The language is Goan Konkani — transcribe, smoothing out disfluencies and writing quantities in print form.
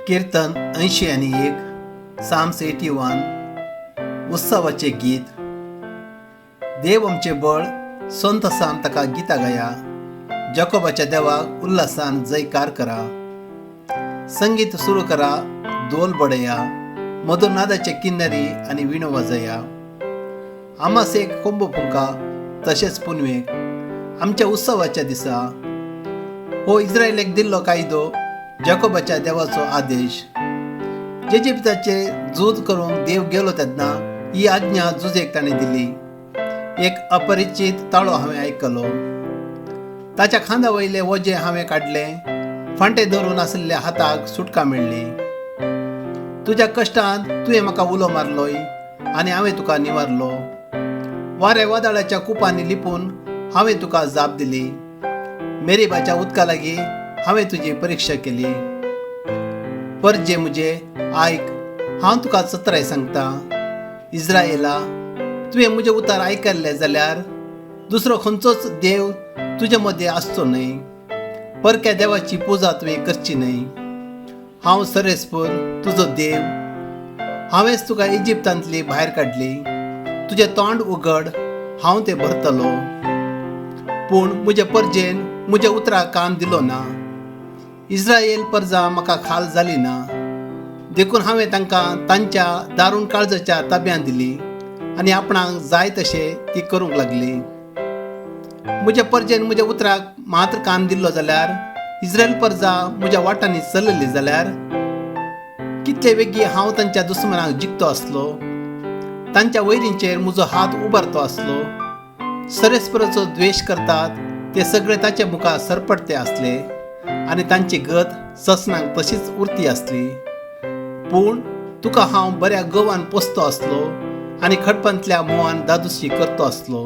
किर्तन 81, Psalms 81, उत्सवाचें गीत. देव आमचें बळ, संतोसान ताका गितां गाया, जाकोबाच्या देवाक उल्हासान जयकार करा. संगीत सुरू करा, धोल बडया, मधुर नादाचे किन्नरी आनी विणो वाजया. आमासेक कोंबो फुंका, तशेंच पुनवेक आमच्या उत्सवाच्या दिसा. हो इस्रायलाक दिल्लो कायदो, जाकोबाच्या देवाचो आदेश. जेजिप्ताचे झूज करूंक देव गेलो तेन्ना ही आज्ञा जुजेक ताणें दिली. एक अपरिचीत ताळो हांवें आयकलो. ताच्या खांदा वयलें वजें हांवें काडलें, फांटे धरून आशिल्ल्या हाताक सुटका मेळ्ळी. तुज्या कश्टांत तुवें म्हाका उलो मारलोय आनी हांवें तुका निवारलो. वाऱ्या वादळाच्या कुपांनी लिपून हांवें तुका जाप दिली. मेरीबाच्या उदका लागीं हांवें तुजी परिक्षा केली. परजे म्हजे, आयक, हांव तुका चत्राय सांगता. इस्रायला, तुवें म्हजें उतर आयकल्लें जाल्यार दुसरो खंयचोच देव तुजे मदें आसचो न्हय. परक्या देवाची पुजा तुवें करची न्हय. हांव सरेस्पर तुजो देव. हांवेंच तुका इजिप्तांतली भायर काडली. तुजें तोंड उगड, हांव तें भरतलो. पूण म्हजे परजेन म्हज्या उतराक कान दिलो ना. इस्रायल परजा म्हाका खाल जाली ना. देखून हांवें तांकां तांच्या दारूण काळजाच्या ताब्यांत दिली आनी आपणाक जाय तशें ती करूंक लागली. म्हज्या परजेन म्हज्या उतराक मात्र कान दिल्लो जाल्यार, इस्रायल परजा म्हज्या वाटांनी चलली जाल्यार, कितले वेगीं हांव तांच्या दुस्मनाक जिखतो आसलो, तांच्या वैरींचेर म्हजो हात उबारतो आसलो. सरेस्पराचो द्वेश करतात ते सगळे ताचे मुखार सरपटते आसले आनी तांची गत ससनाक तशीच उरती आसली. पूण तुका हांव बऱ्या गवान पोसतो आसलो आनी खडपांतल्या मोवान दादोशी करतो आसलो.